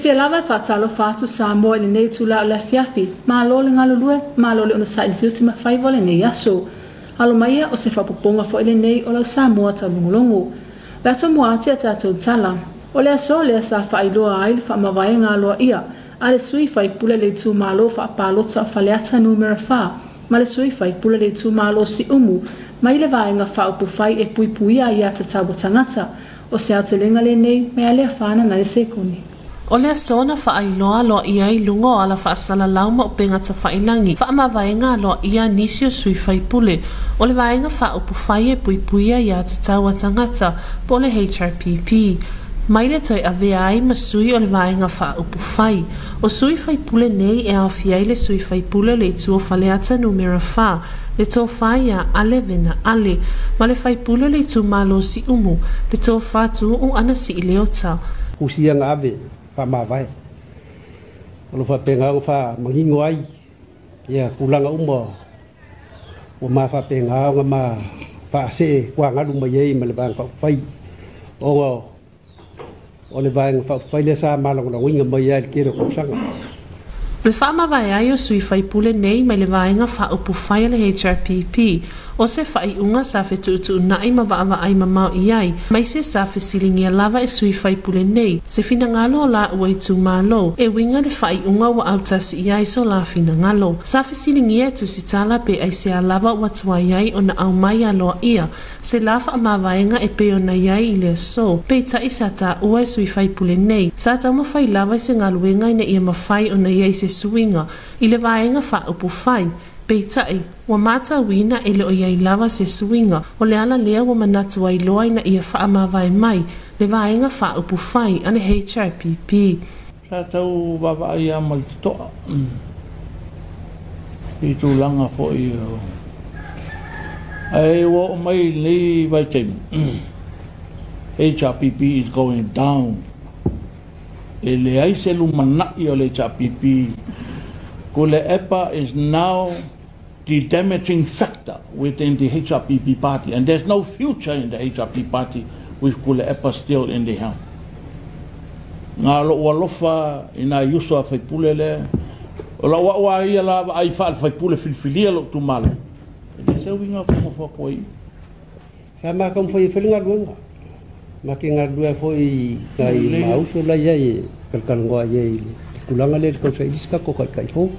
Fiafia lava e faatalofa atu Samoa i lenei itula o le afiafi. Malo le galulue, malo le onosai i le tiute ma faiva o lenei aso. Alo maia o se faaopoopoga foi lenei o lau Samoa taulogologo. O le a tomua atu i a tatou tala. O le aso lea sa faailoa ai le faamavaega aloaia a le sui faipule le itumalo faapalota o Faleata Numera 4 ma le sui faipule le itumalo o Siumu mai le Vaega Faaupufai e Puipuia Aia Tatau a Tagata. O se aotelega lenei mai Aleafana Naisekoni. O le aso na faailoa aloaia ai i luga o ala faasalalau ma upega tafailagi faamavaega aloaia a nisi o sui faipule o le Vaega Faaupufai e Puipuia Aia Tatau a Tagata po o le HRPP mai le toe avea ai ma sui o le Vaega Faaupufai. O sui faipule nei e aofia ai le sui faipule o le itu o Faleata Numera 4, le Tofa ia Ale Vena Ale, ma le faipule o le itumalo o Siumu, le Tofa Tuuu Anasii Leota. Tusi ia na ave faamavae o lo o faapena ona faamanino ai ia tulaga uma ua ma faapena ona ma faasee tuagalu mai ai ma le Vaega Faaupufai, ona o le Vaega Faaupufai lea sa malagolagoina mai ai i le tele o tausaga. O le faamavae ai o sui faipule nei mai le Vaega Faaupufai a le HRPP, o se faaiuga sa fetuutuunai ma vaavaai mamao i ai, aemaise sa fesiligia lava e sui faipule nei se finagalo o laua itumalo e uiga i le faaiuga ua autasi i ai so la finagalo. Sa fesiligia e Tusitala pe aisea lava ua tuai ai ona aumai aloaia se la faamavaega e pei ona i ai i le aso, peitai sa taua e sui faipule nei, sa taumafai lava i se galuega ina ia mafai ona i ai se suiga i le Vaega Faaupufai. Peitai, ua matauina e le o i ai lava se suiga, o le ala lea ua manatu ai loa ina ia faamavae mai le Vaega Faaupufai a le HRPP. Sa tau vaavaai lava ma le totoa i tulaga foi o ae ua oo mai i lenei vaitaimi, HRPP is going down. E leai se lumanai o le HRPP. Tuilaepa is now the damaging factor within the HRPP party and there's no future in the HRP party with Tuilaepa still in the helm. Na lou alofa i nai uso a faipule lea, o lau au a ia la vaai faale-faipule filifilia lou itumalo, e le se uiga o nofo atu ai i. Sa ma taumafai e fai le galuega, ma ke galulue ai foi i nai ma uso la i ai e talatalanoa i ai i le tulaga lea i le tausaili se tatou taitai fou.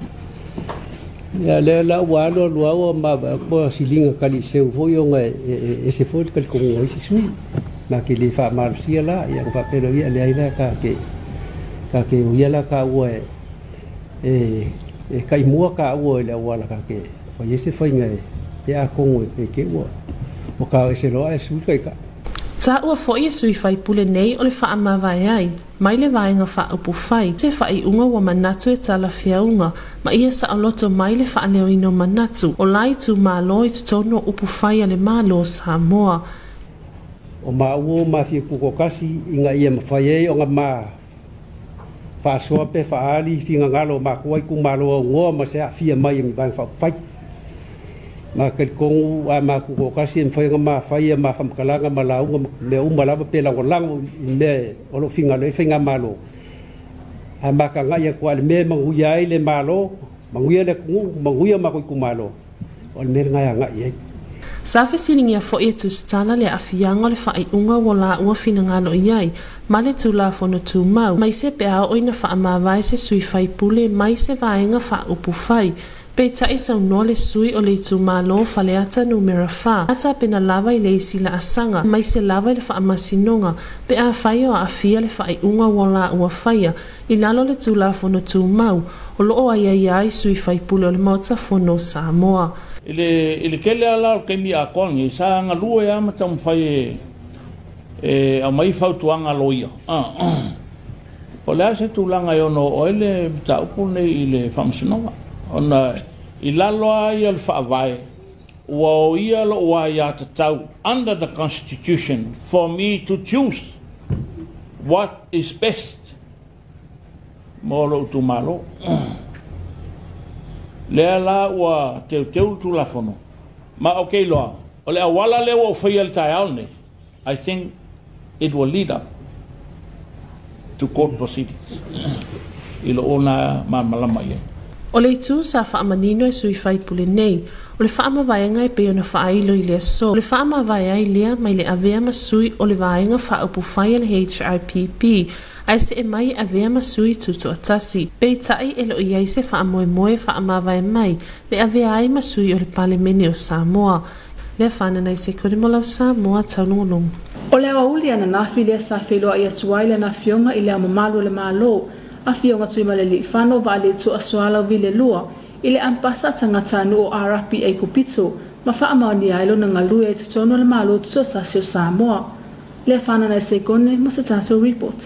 Ia lea la ua alu alu lava ua ma ua siliga taliseu foi ona e ese foi le talitonuga o isi sui. Ma ke le faamalosia la, ia ona faapea lea, ia leai la ta te ta te o ia la taua e e e taimua taua i le auala ta te fai ai se faiga e atonu e te ua ua ta ese loa ae sui le taitai. Taua foi e sui faipule nei o le faamavae ai mai le Vaega Faaupufai se faaiuga ua manatu e talafeauga ma ia saoloto mai le faaleoina o manatu o la itumalo i totonu o upufai a le Malo o Samoa. O maua ua mafia tutoatasi ina ia mafai ai ona ma faasoa pe faaali finagalo o matua itumalo aunoa ma se aafia mai o ni Vaega Faaupufai. Ma talitonu a ma tutoatasi e mafai ona ma faia ma faamatalaga ma lauga ma mea uma lava pe lagolago i mea o lo o finagalo ai le faigamalo. A ma tagai atu lava i le mea e manuia ai le Malo, manuia le atunuu, manuia o matou itumalo, o le mea lena e agai i ai. Sa fesiligia foi e Tusitala le aafiaga o le faaiuga ua laua finagalo i ai ma le Tulafono Tumau, aemaise pe a oo ina faamavae se sui faipule mai se Vaega Faaupufai. Peitai saunoa le sui o le itumalo o Faleata Numera 4, a tapena lava i le isi laasaga, aemaise lava i le faamasinoga pe afai o aafia le faaiuga ua laua faia i lalo o le Tulafono Tumau o lo o aiaia ai sui faipule o le Maota Fono o Samoa. I le i le tele lava la o le taimi atoa lenei, sa galue lava ma taumafai e e aumai fautuaga a loia. Po o le a se tulaga e ono oo ai le mataupu lenei i le Faamasinoga, ona i lalo lava ia o le Faavae, ua oia lou aiatatau under the Constitution for me to choose what is best mo lou itumalo. Lea la ua teuteu le Tulafono, ma ou te iloa, o le auala lea ua ou faia i le taeao lenei, I think it will lead up to court proceedings i loo na malamalama i ai. O le itu sa faamanino e sui faipule nei, o le faamavaega e pei ona faailo i le aso, o le faamavae ai lea mai le avea ma sui o le vaega faaupufai a le HRPP, ae see mai e avea ma sui tutoatasi. Peitai e loo i ai se faamoemoe faamavae mai le avea ai ma sui o le Palemene o Samoa. Lea whanana i se kore mo lau Samoa taulogologo. O le aoauli ananafi lea sa feiloai atu ai lana afioga i le Ao Mamalu o le Malo, Afioga Tuimalealiifano Vaaletoa Sualauvi le Lua, i le ampasa a tagatanuu o Arapi Aikupito ma faamaonia ai lona galue ai totonu o le Malo Tutoatasi o Samoa. Lea whanana i se kone mo se tatou report.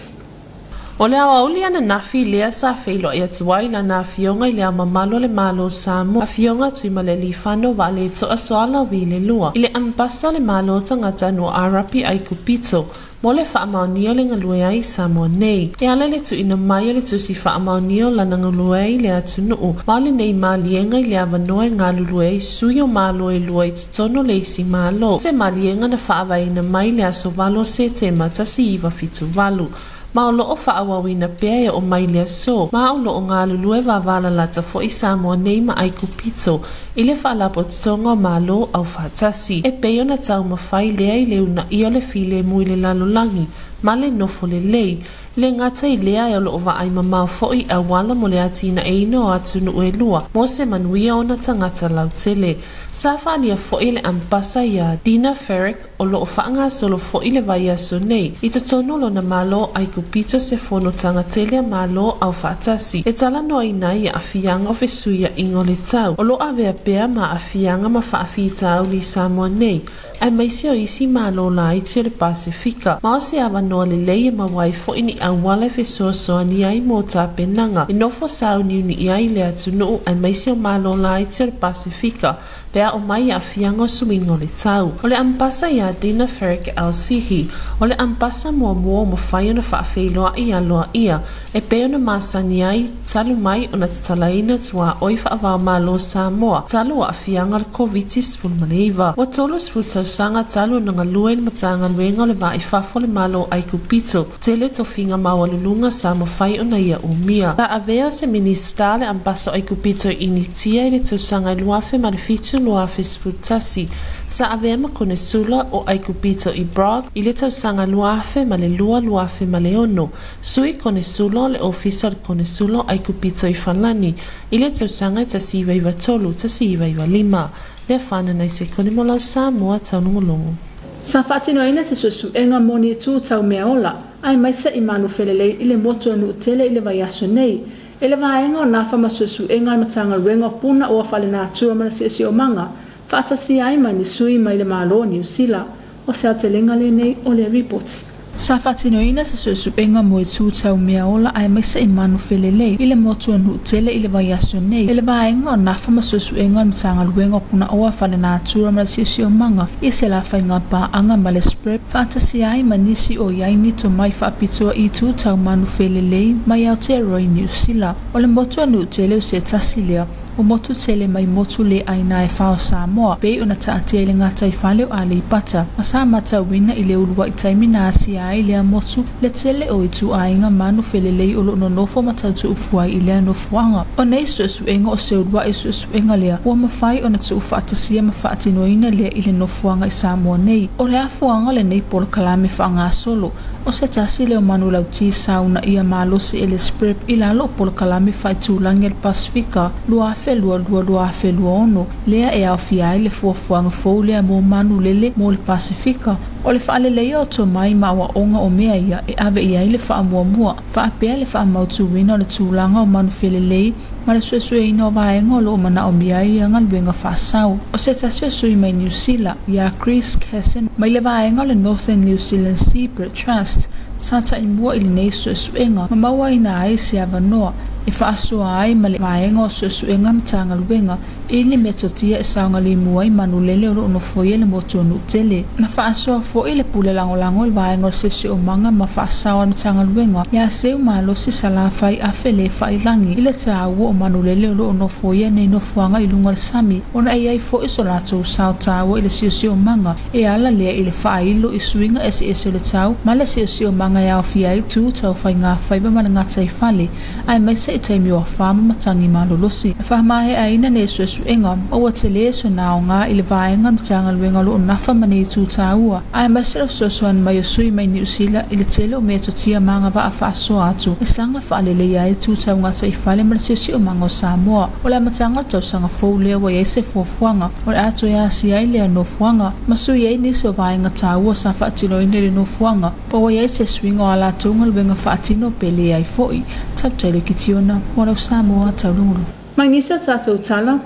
O le aoauli ananafi lea sa feiloai atu ai lana afioga i le Ao Mamalu o le Malo o Samoa, Afioga Tuimalealiifano Vaaletoa Sualauvi le Lua, i le ampasa o le Malo o tagatanuu o Arapi Aikupito, mo le faamaonia o le galue ai i Samoa nei. E ala i le tuuina mai o le tusi faamaonia o lana galue ai i le atunuu, ma o lenei maliega i le avanoa e galulue ai sui o Malo e lua i totonu o le isi Malo, se maliega na faavaeina mai i le aso 8 o Setema 1978, ma o loo faaauauina pea e oo mai le aso, ma o loo galulue vavalalata foi Samoa nei ma Aikupito i le faalapotopotoga o Malo Aufaatasi, e pei ona taumafai lea i le uunaia o le filemu i le lalolagi ma le nofo lelei. Le gata i lea e o loo vaai mamao foi i auala mo le atinaeina o atunuu e lua mo se manuia o ona tagata lautele. Sa faaalia foi e le ampasa ia Dina Ferrick o loo faagasolo foi le vaiaso nei i totonu o lona Malo Aikupito se fonotaga tele a Malo Aufaatasi e talanoaina ai aafiaga o fesuiaiga o le tau o loo avea pea ma aafiaga ma faafitauli i Samoa nei aemaise o isi Malo laiti o le Pasefika, ma o se avanoa lelei e maua ai foi ni auala e fesoasoani ai mo tapenaga e nofo sauniuni ai le atunuu aemaise o Malo laiti o le Pasefika pe a oo mai aafiaga o suiga o le tau. O le ampasa ia Dina Ferrick Elsihi, o le ampasa muamua ua mafai ona faafeiloai aloaia e pei ona masani ai talu mai ona tatalaina tuaoi faavaomalo o Samoa talu o aafiaga o le Koviti-19. Ua 30 tausaga talu ona galue i le Matagaluega o le Va i Fafo o le Malo o Aikupito, tele tofiga maualuluga sa mafai ona ia umia. Sa avea se Minisita le ampasa o Aikupito i Initia i le tausaga 2007 2011, sa avea ma konesula o Aikupito i Prague i le tausaga 2002 2006, sui konesula o le Ofisa o le Konesula o Aikupito i Falani i le tausaga 1993 1995. Lea whanana i se kone mo lau Samoa taulogologo. Sa faatinoina se suesuega mo ni itu tau meaola aemaise i manu felelei i le motu o Nu'utele i le vaiaso nei, e le vaega o nafa ma suesuega a le Matagaluega o Punaoa Faalenatura ma le Siosiomaga, faatasi ai ma ni sui mai le Malo o Niu Sila. O se aotelega lenei o le report. Sa faatinoina se suesuega mo itu tau meaola aemaise i manu felelei i le motu o Nu'utele i le vaiaso nei, e le vaega o nafa ma suesuega a le Matagaluega o Punaoa Faalenatura ma le Siosiomaga i se la faiga paaga ma le SPREP, faatasi ai ma nisi o i ai ni tomai faapitoa i itu tau manu felelei mai Aotearoa i Niu Sila. O le motu o Nu'utele o se tasi lea o motu tele mai motu le ʻāina e fā o Samoa, pei ona taatia i le gataifale o Aleipata, ma sa matauina i le uluaʻi taimi na asia ai lea motu le tele o ituaiga manu felelei o loo nonofo ma tautuufu ai i lea nofoaga. O nei suesuega o se uluaʻi suesuega lea ua mafai ona tuufaatasia ma faatinoina lea i le nofoaga i Samoa nei. O le afuaga lenei polokalame faagasolo o se tasi lea o manulauti sa uunaia malosi e le SPREP i lalo o polokalame faaitulagi a le Pasefika 2022 2026 lea e aofia ai le fuafuaga fou lea mo manu lele mo le Pasefika. O le faaleleia o tomai ma aoaoga o mea ia e ave i ai le faamuamua, faapea le faamautuina o le tulaga o manu felelei ma le suesueina o vaega o loo manaomia ai ia galuega faasao. O se tasi o sui mai Niu Sila, ia Chris Casson, mai le vaega o le Northern New Zealand Seabird Trust, sa taimua i lenei suesuega ma mauaina ai se avanoa e faasoa ai ma le vaega o suesuega a Matagaluega I le metotia e saogalimu ai manulele o loo nofoia le motu o Nu'utele. Na faasoa fo'i le pule lagolago i le vaega o le siosiomaga ma faasao a le Matagaluega ia seu malosi salafai afe lē faailagi i le tāua o manulele o loo nofoia nei nofoaga i luga o le sami, ona e iai fo'i so latou sao tāua i le siosiomaga e ala lea i le faailo i suiga eseese o le tau ma le siosiomaga e aofia ai tu taufaigā faiva ma le gata i fale, aemaise i taimi o afā ma matagi malolosi. Na faamaeaina nei suesuega ma ua telē sona aogā i le vaega o le Matagaluega o loo nafa ma nei itu tāua, aemaise le fesoasoani mai o sui mai Niusila i le tele o metotia ma agavaa faasoa atu e saga faaleleia ai tu taugata i fale ma le siosiomaga o Samoa. O le amataga o le tausaga fou lea ua iai se fuafuaga o le a toe asia ai lea nofoaga ma sui ai nisi o vaega tāua sa faatinoina i le nofoaga, po ua iai se suiga o a latou galuega faatino pe leai fo'i. Tautailo Kitiona mo lau Samoa Taulugulu. Mai nisi o tatou tala,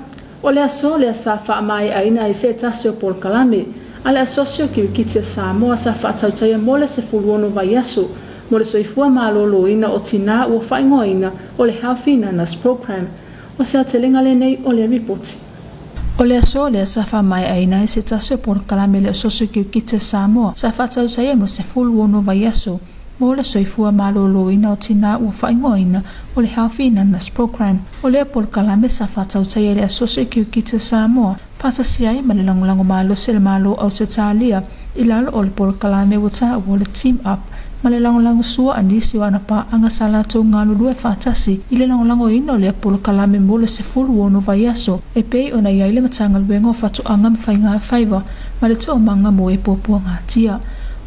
o le aso lea sa faamaeaina ai se tasi o polokalame a le Asosi o Kirikiti a Samoa sa faatautaia mo le 16 vaiaso mo le soifua malōlōina o tinā ua faaigoaina o le Healthy Nanas Program. O se aotelega lenei o le ripoti. O le aso lea sa faamaeaina ai se tasi o polokalame le Asosi o Kirikiti a Samoa sa faatautaia mo le 16 vaiaso mo le soifua malōlōina o tinā ua faaigoaina o le Healthy Nanas Program. O lea polokalame sa faatautaia i le Asosi o Kirikiti a Samoa faatasi ai ma le lagolago malosi o le Malo Ausetalia i lalo o le polokalame ua taua o le Team Up, ma le lagolago sua a nisi o ana paaga sa latou galulue faatasi i le lagolagoina o lea polokalame mo le 16 vaiaso, e pei ona i ai le Matagaluega o Fatoaga ma Faigā Faiva ma le Toomaga mo e Puapuagatia.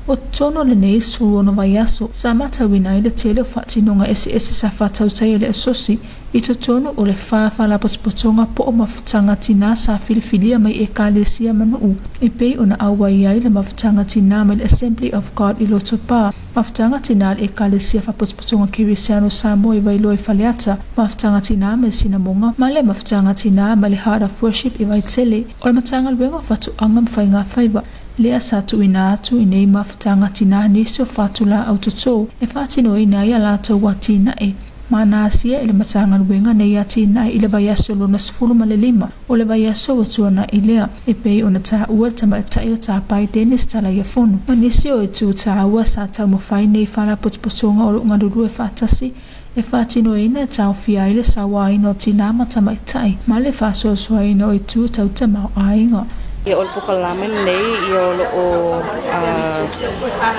O totonu o lenei 16 vaiaso sa matauina ai le tele o faatinoga eseese sa faatautaia le asosi i totonu o le fa faalapotopotoga po o mafutaga tinā sa filifilia mai ekalesia ma nuu, e pei ona auai ai le mafutaga tinā mai le Assembly of God i Lotopa, mafutaga tinā le Ekalesia Faapotopotoga Kerisiano Samoa i Vailoa i Faleata, mafutaga tinā mai Sinamoga ma le mafutaga tinā mai le Heart of Worship i Vaitele. O le Matagaluega o Fatoaga ma Faigā Faiva lea sa tuuina atu i nei mafutaga tinā nisi o fatulaau totō e faatinoina ai a latou atinae, ma na asia i le Matagaluega nei atinae i le vaiaso lona 15 o le vaiaso ua tuana'i lea, e pei ona taua le tamaita'i o Tapai Dennis Talaiafono ma nisi o itu tāua sa taumafai nei faalapotopotoga o loo galulue faatasi e faatinoina e taofia ai le sauaina o tinā ma tamaita'i ma le faasoasoaina o itu tau tamaoaiga. Ia, o le polokalame lenei, ia, o loo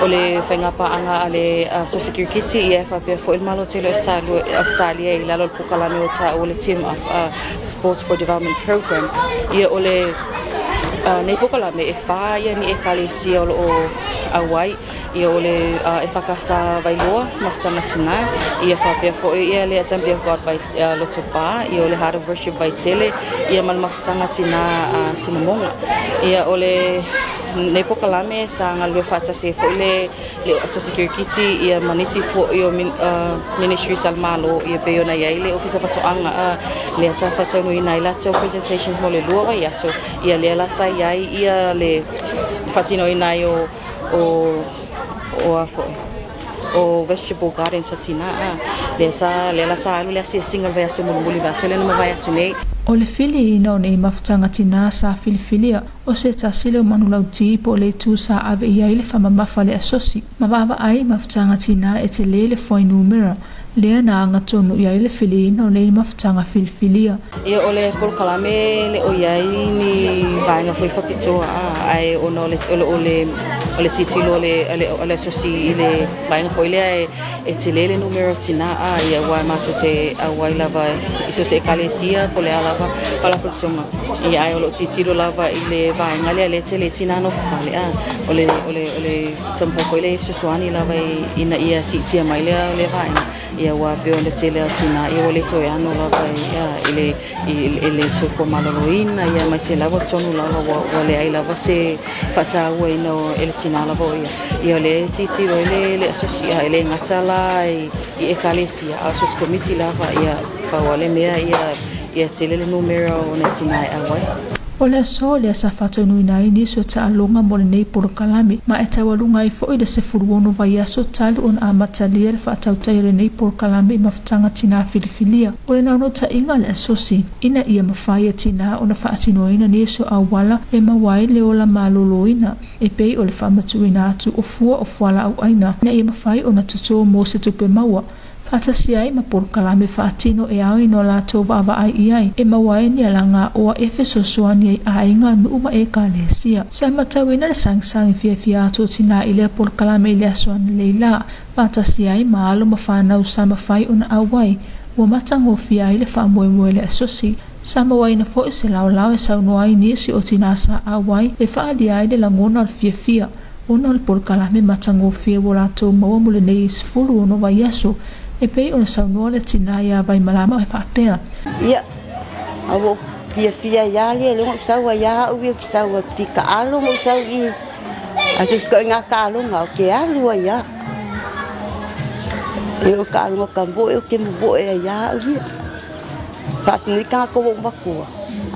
o le faigapaaga a le Asosi Kirikiti, ia, e faapea fo'i le Malo tele o Australia i lalo o le polokalame o taua le Team Up Sports for Development Program. Ia, o le nei polokalame e fa ia ni ekalesia o loo auai, ia, o le EFKS Vailoa Mafutaga Tinā, ia, faapea fo'i ia le Assembly of God vai Lotopa, ia, o le Heart of Worship Vaitele, ia, ma le Mafutaga Tinā Sinamoga. Ia, o le nei polokalame sa galulue faatasi ai fo'i le Asosi Kirikiti, ia, ma nisi fo'i o ministries a le Malo, ia, pei ona iai le Ofisa o Fatoaga lea sa faataunuuina ai latou presentations mo le 2 vaiaso. Ia, lea la sa iai ia le faatinoina ai o a fo'i o vegetable garden sa tinā lea sa lea la sa alu le asiasiga le vaiaso mulimuli, vaiaso lea na mavae atu nei. O le filiina o nei mafutaga tinā sa filifilia o se tasi lea o manulautī po o le itu sa ave i ai le faamamafa le asosi ma vaavaai mafutaga tinā e telē le fuainumera lea na agatonu i ai le filiina o nei mafutaga filifilia. Ia, o le polokalame le o iai ni vaega foi faapitoa ae ona o le tilotilo o le asosi i le vaega foi lea e telē le numera o tinā ia, ua matou te auai lava i so se ekalesia po le a lava faalapotopotoga, ia, ae o loo tilotilo lava i le vaega lea le tele tinā nofofale o le taumafai foi le fesoasoani lava ina ia siitia mai lea vaega, ia, ua pei ona tele o tinā, ia, ua le toe ano lava ia i le soifua maloloina, ia, mai se lava tonu lava ua leai lava se faatauaina e le tinā lava o ia. Ia, o le tilotilo ai le asosi e le gata la i ekalesia a so se komiti lava, ia, pau le mea ia tele le numera o na tinā e auai. O le aso lea sa faataunuina ai nisi o taaloga mo lenei polokalame ma e taualuga ai foi le 16 vaiaso talu ona amatalia le faatautai o lenei polokalame i mafutaga tinā filifilia. O le naunautaiga le asosi ina ia mafai e tinā ona faatinoina nisi o auala e maua ai le ola malōlōina e pei o le faamatuuina atu o fua o fualaau aina ina ia mafai ona totō mo se tupe maua faatasi ai ma polokalame faatino e ao ina o latou vaavaai i ai e maua ai ni alagaoa e fesoasoani ai aiga nuu ma ekalesia. Sa matauina le sagisagi fiafia atu o tinā i lea polokalame i le aso analeila faatasi ai ma alo ma fanau sa mafai ona auai ua matagofie ai le faamoemoe le asosi. Sa mauaina foi se laolao e saunoa ai nisi o tinā sa auai e faaalia ai le lagona o le fiafia ona o le polokalame matagofie ua latou maua mo lenei 16 vaiaso e pei ona saunoa le tinā ia Vaimalama e faapea. Ia, a ua fiafia ia le le sau ia au ia sau ti ka alo mo sau i a tu ko nga ka alo nga ke alu ia. E o ka alo ka bo e ke mo bo e ia au ia. Fa ni ka ko mo makua.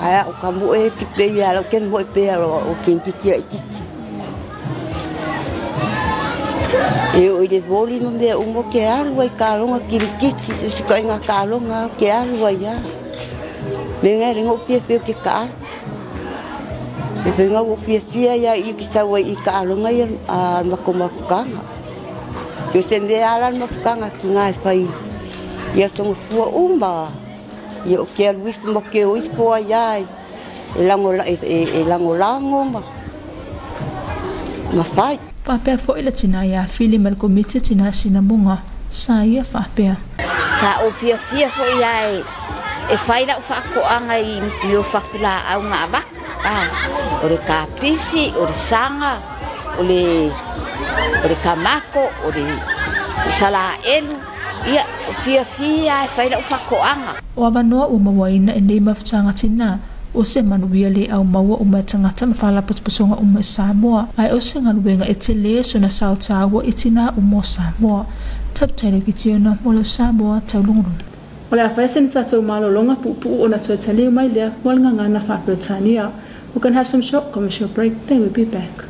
Ai o ka mo e ti pe ia lo ke mo e pe lo o ke ki ki ti. E o ile boli no me o ke alu ai ka longa kirikiki se ko nga ka longa ke alu ai me nga ringo fia fia ke ka e fe nga o fia fia ia i ki sa i ka longa ia a makomafukanga se se me ala mafukanga ki nga fai ia songo fua umba ia o ke alu mo ke o ispo ai e lango e lango lango ma ma fai. Faapea foi le tinā ia Fili ma le komiti tinā sinamoga sa ia faapea. Sa o fiafia foi ai e fai lau faakoaga i mea o fatulaau ga avaku o le kapisi, o le saga, o le kamako, o le salaelu ia o fiafia e fai lau faakoaga. O avanoa ua mauaina e nei mafutaga tinā o se manuia le au maua o mai tagata ma faalapotopotoga uma i Samoa ae o se galuega e telē sona saotāua i tinā uma o Samoa. Taputaile kitiona mo le Samoa taulugulugu. O le a faia sene tatou malologa puupuu ona toe taliu mai lea mo le gagana faaperetania. We can have some short commercial break, then we'll be back.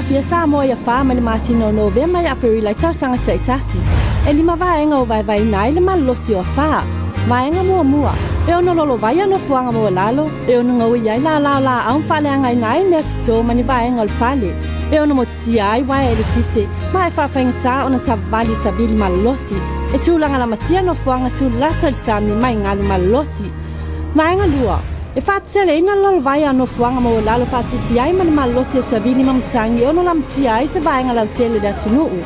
Fia Samoa ia wha ma le masina o Novema ia Aperila i tausaga taitasi. E lima vaega o vaevaeina ai le malolosi o afa. Vaega muamua, e ono lolovaia nofoaga maualalo, e ono gauia ai lalao laau ma faaleagaina ai mea totō ma ni vaega o le fale. E ono motusia ai waea e le tise, ma e faafaigata ona savavali savili malolosi. E tulaga lamatia nofoaga tulata i le sami mai galu malolosi. Vaega lua, e faateleina le lolovaia nofoaga maualalo faatasi ai ma le malolosi o savili ma matagi e ono lamatia ai se vaega lautele le atunuu.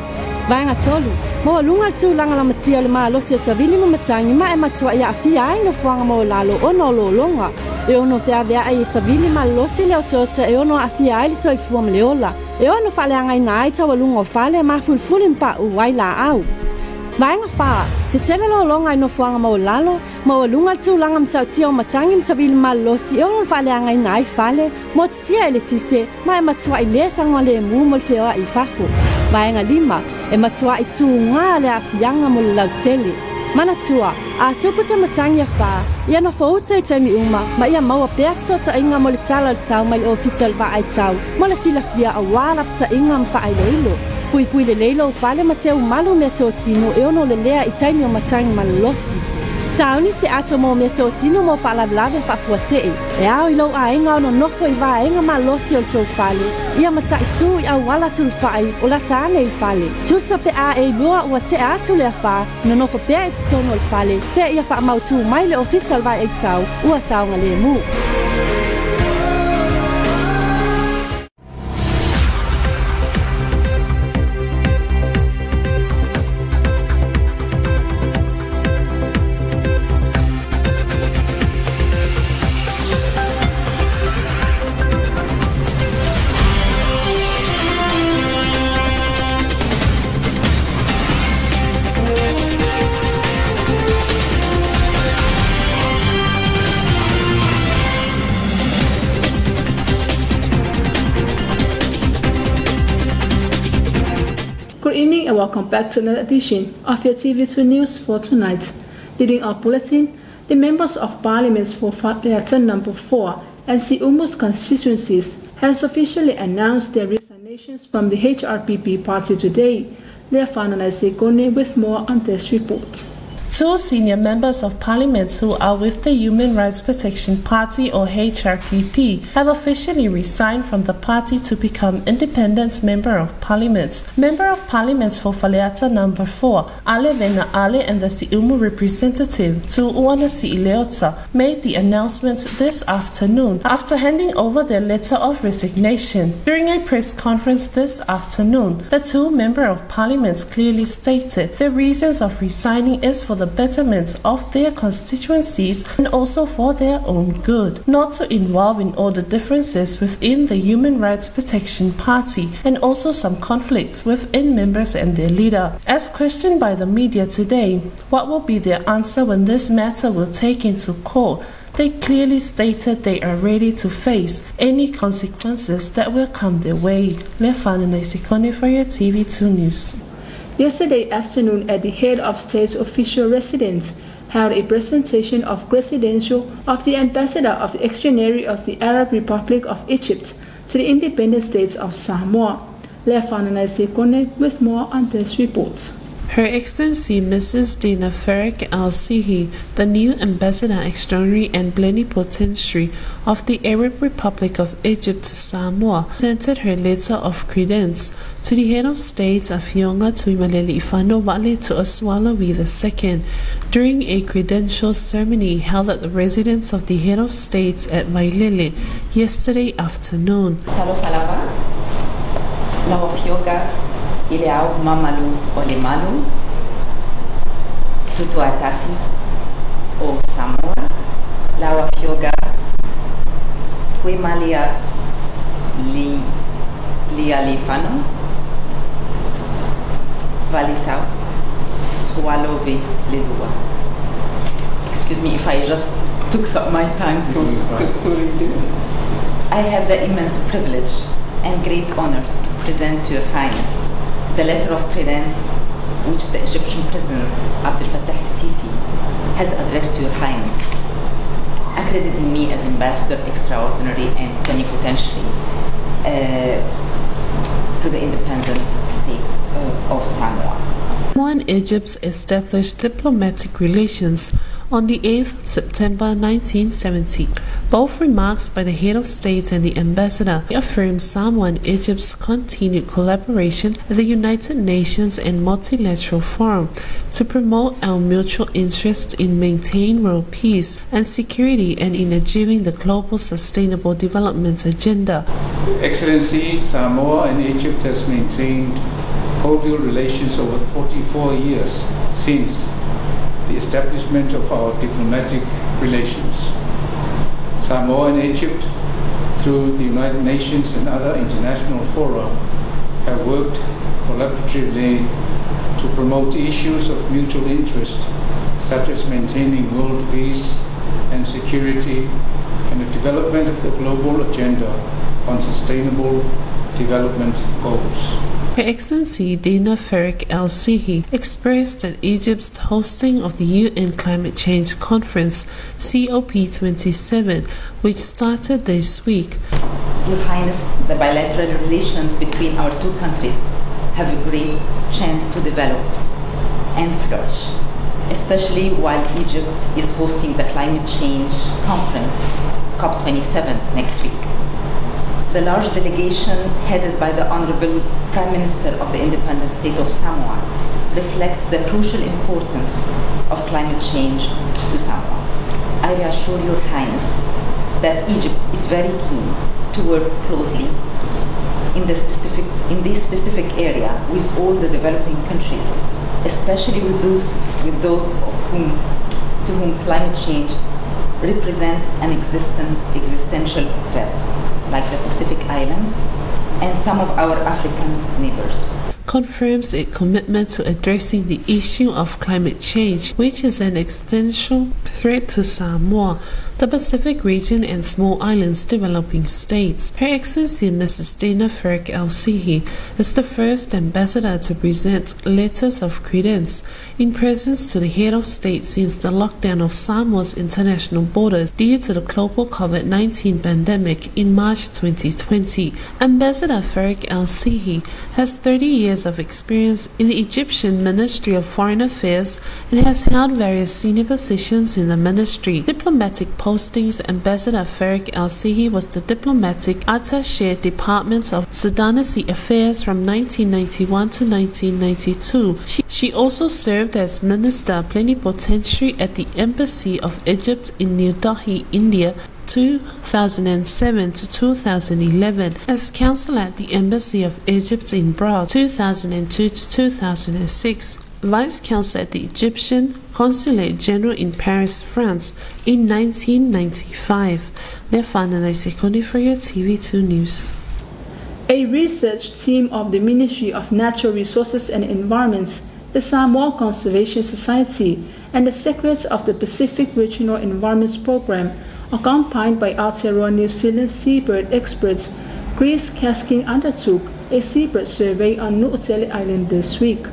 Vaega tolu, maualuga le tulaga lamatia o le malosi o savili ma matagi ma e matuai aafia ai nofoaga maualalo ona o lologa. E ono feaveai e savili malolosi le otaota e ono aafia ai le soifua ma le ola. E ono faaleagaina ai taualuga o fale mafulifuli ma paʻu ai laau. Vaega wha, te tele lologa i nofoaga maualalo, maualuga le tulaga matautia o matagi ma savili malolosi e ono faaleagaina ai fale, motusia e le tise, ma e matuai lē sagoalēmū mo le feoai i fafo. Vaega lima, e matuai tugā le aafiaga mo le lautele. Manatua, a tupu se matagi afa, ia nofouta i taimi uma, ma ia maua pea fesootaiga mo le tala o le tau mai le ofisa o le vaaitau, mo le silafia auā lapataiga ma faailoilo. Puipui lelei lou fale ma teu malu mea totino e ono lelea i taimi o matagi malolosi. Sauni se ato mo mea totino mo faalavelave faafuasee. E ao i lou aega ono nofo i vaega malosi o le tou fale. Ia mataitū i auala tulufa'i o lata ane i le fale. Tusa pe a e iloa ua tea atu le afā, nonofo pea i totonu o le fale, tea ia faamautū mai le ofisa o le vaeaitau ua saogalēmū. Welcome back to another edition of your TV2 News for tonight. Leading our bulletin, the members of Parliament for Faleata number 4 and Siumu's constituencies has officially announced their resignations from the HRPP party today. Leafanana Sekone with more on this report. Two senior members of parliament who are with the Human Rights Protection Party or HRPP have officially resigned from the party to become independent member of parliament. Member of Parliament for Faleata number 4, Ale Vena Ale, and the Siumu representative, Tu'uana Si'ileota, made the announcement this afternoon after handing over their letter of resignation. During a press conference this afternoon, the two member of parliament clearly stated the reasons of resigning is for the betterment of their constituencies and also for their own good, not to involve in all the differences within the Human Rights Protection Party and also some conflicts within members and their leader. As questioned by the media today, what will be their answer when this matter will take into court? They clearly stated they are ready to face any consequences that will come their way. Lefana Naisikone for your TV2 News. Yesterday afternoon at the head of state's official residence, held a presentation of credential of the ambassador of the Extraordinary of the Arab Republic of Egypt to the independent states of Samoa. Lefana Naisikone with more on this report. Her Excellency Mrs. Dina Farek Al-Sihi, the new Ambassador Extraordinary and Plenipotentiary of the Arab Republic of Egypt to Samoa, presented her letter of credence to the head of state Afioga Tuimalealiifano Vaaletoa II during a credential ceremony held at the residence of the head of state at Vailele yesterday afternoon. Talofa lau afioga i le ao mamalu o le malu, tutuatasi o Samoa, lau afioga Tuimalia li Lialifano, Valitau, Sualove Lelua. Excuse me if I just took some my time to read it. I have the immense privilege and great honor to present to Your Highness the letter of credence which the Egyptian President Abdel Fattah el-Sisi has addressed to Your Highness, accrediting me as Ambassador Extraordinary and Plenipotentiary to the independent state of Samoa. Samoa and Egypt established diplomatic relations on the 8th September 1970. Both remarks by the head of state and the ambassador affirmed Samoa and Egypt's continued collaboration at the United Nations and multilateral forum to promote our mutual interest in maintaining world peace and security and in achieving the global sustainable development agenda. Excellency, Samoa and Egypt has maintained cordial relations over 44 years since the establishment of our diplomatic relations. Samoa and Egypt, through the United Nations and other international fora, have worked collaboratively to promote issues of mutual interest, such as maintaining world peace and security and the development of the global agenda on sustainable development goals. Her Excellency Dina Farek El-Sihi expressed that Egypt's hosting of the UN Climate Change Conference COP27, which started this week. Your Highness, the bilateral relations between our two countries have a great chance to develop and flourish, especially while Egypt is hosting the Climate Change Conference COP27 next week. The large delegation headed by the Honorable Prime Minister of the Independent State of Samoa reflects the crucial importance of climate change to Samoa. I reassure Your Highness that Egypt is very keen to work closely in this specific area with all the developing countries, especially with those of whom to whom climate change represents an existential threat, like the Pacific Islands and some of our African neighbors. Confirms its commitment to addressing the issue of climate change, which is an existential threat to Samoa. the Pacific region and small islands developing states. Her Excellency Mrs. Dina Ferak El-Sihi is the first ambassador to present letters of credence in presence to the head of state since the lockdown of Samoa's international borders due to the global COVID-19 pandemic in March 2020. Ambassador Ferak El-Sihi has 30 years of experience in the Egyptian Ministry of Foreign Affairs and has held various senior positions in the ministry. Diplomatic postings. Ambassador Ferak El-Sihi was the diplomatic attaché Department of Sudanese Affairs from 1991 to 1992. She also served as Minister Plenipotentiary at the Embassy of Egypt in New Delhi, India, 2007 to 2011, as counselor at the Embassy of Egypt in Prague, 2002 to 2006, Vice Counselor at the Egyptian Consulate General in Paris, France, in 1995. Lefana Sekoni for your TV2 News. A research team of the Ministry of Natural Resources and Environment, the Samoa Conservation Society, and the Secrets of the Pacific Regional Environments Program, accompanied by Aotearoa New Zealand seabird experts, Chris Kesking undertook a seabird survey on Nu'utele Island this week.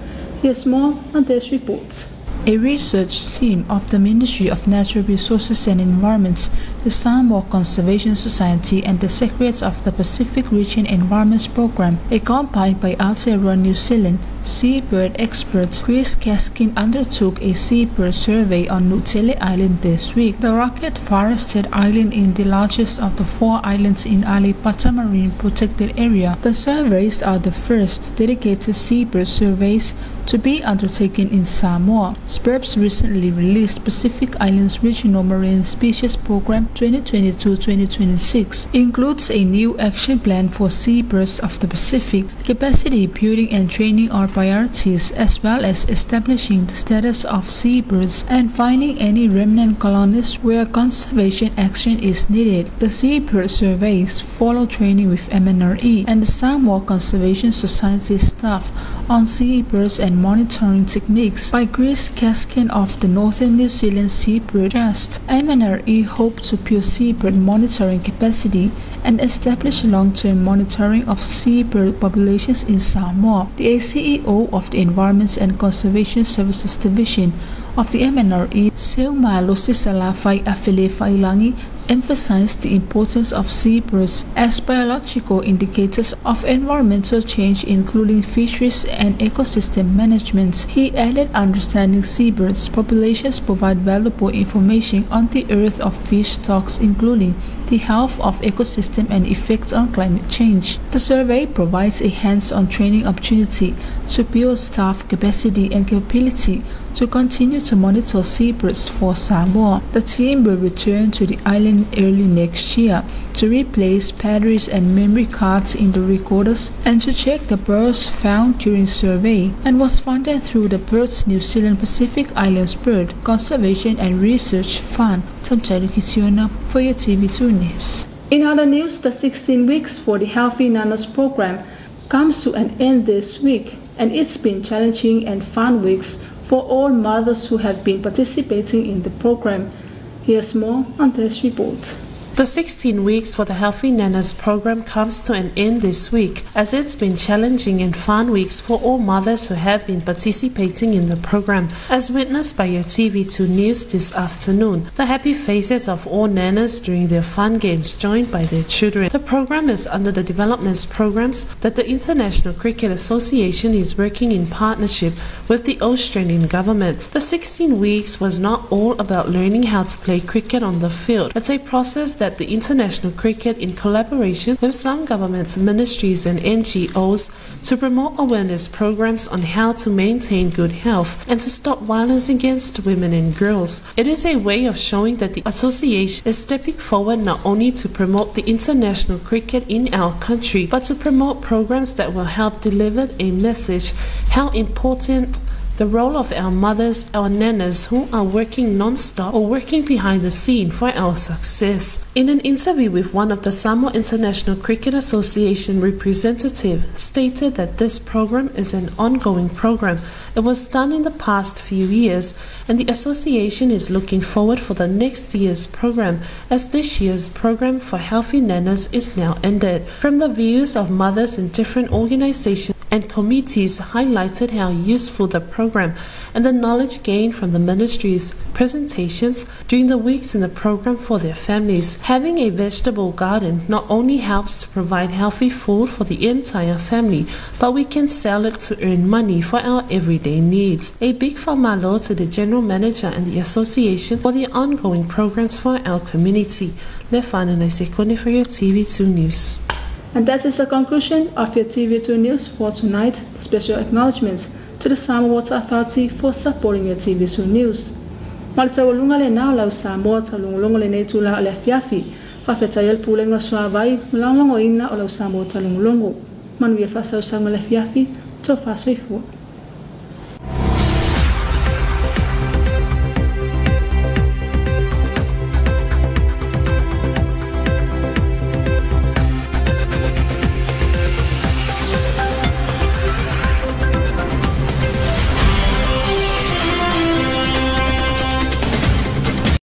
Here's more on this report. A research team of the Ministry of Natural Resources and Environment, the Samoa Conservation Society, and the Secrets of the Pacific Region Environments Program, accompanied by Aotearoa New Zealand seabird experts Chris Keskin, undertook a seabird survey on Nu'utele Island this week. The rocket forested island is the largest of the four islands in Aleipata Marine Protected Area. The surveys are the first dedicated seabird surveys to be undertaken in Samoa. SPERP's recently released Pacific Islands Regional Marine Species Program 2022-2026 includes a new action plan for seabirds of the Pacific. Capacity building and training are priorities, as well as establishing the status of seabirds and finding any remnant colonies where conservation action is needed. The seabird surveys follow training with MNRE and the Samoa Conservation Society staff on seabirds and monitoring techniques by Chris Keskin of the Northern New Zealand Seabird Trust. MNRE hope to build seabird monitoring capacity and establish long-term monitoring of seabird populations in Samoa. The ACEO of the Environment and Conservation Services Division of the MNRE, Seumalosi Salafai Afele Failangi, emphasized the importance of seabirds as biological indicators of environmental change, including fisheries and ecosystem management. He added, understanding seabirds populations provide valuable information on the earth of fish stocks, including the health of ecosystem and effects on climate change. The survey provides a hands-on training opportunity to build staff capacity and capability to continue to monitor seabirds for Samoa. The team will return to the island early next year to replace batteries and memory cards in the recorders and to check the birds found during survey, and was funded through the Birds New Zealand Pacific Islands Bird Conservation and Research Fund. For your TV2 News. In other news, the 16 weeks for the Healthy Nanas program comes to an end this week, and it's been challenging and fun weeks for all mothers who have been participating in the program. Here's more on this report. The 16 weeks for the Healthy Nanas program comes to an end this week, as it's been challenging and fun weeks for all mothers who have been participating in the program, as witnessed by your TV2 News this afternoon. The happy faces of all nanas during their fun games joined by their children. The program is under the development programs that the International Cricket Association is working in partnership with the Australian government. The 16 weeks was not all about learning how to play cricket on the field. It's a process that the International Cricket, in collaboration with some governments, ministries and NGOs, to promote awareness programs on how to maintain good health and to stop violence against women and girls. It is a way of showing that the association is stepping forward not only to promote the international cricket in our country, but to promote programs that will help deliver a message how important the role of our mothers, our nanas who are working non-stop or working behind the scene for our success. In an interview with one of the Samoa International Cricket Association representative, stated that this program is an ongoing program. It was done in the past few years, and the association is looking forward for the next year's program, as this year's program for healthy nanas is now ended. From the views of mothers in different organizations and committees highlighted how useful the program and the knowledge gained from the ministry's presentations during the weeks in the program for their families. Having a vegetable garden not only helps to provide healthy food for the entire family, but we can sell it to earn money for our everyday needs. A big famalo to the general manager and the association for the ongoing programs for our community. Lefana Naisekone for your TV2 News. And that is the conclusion of your TV2 News for tonight. Special acknowledgements to the Samoa Water Authority for supporting your TV2 News. Ma le taualuga lenā o lau Samoa taulogologo lenei itulā o le afiafi. Faafetai ai le Pulega o Suavai ma lagolagoina o lau Samoa taulogologo. Manuia faasausauga le afiafi, tofa soifua.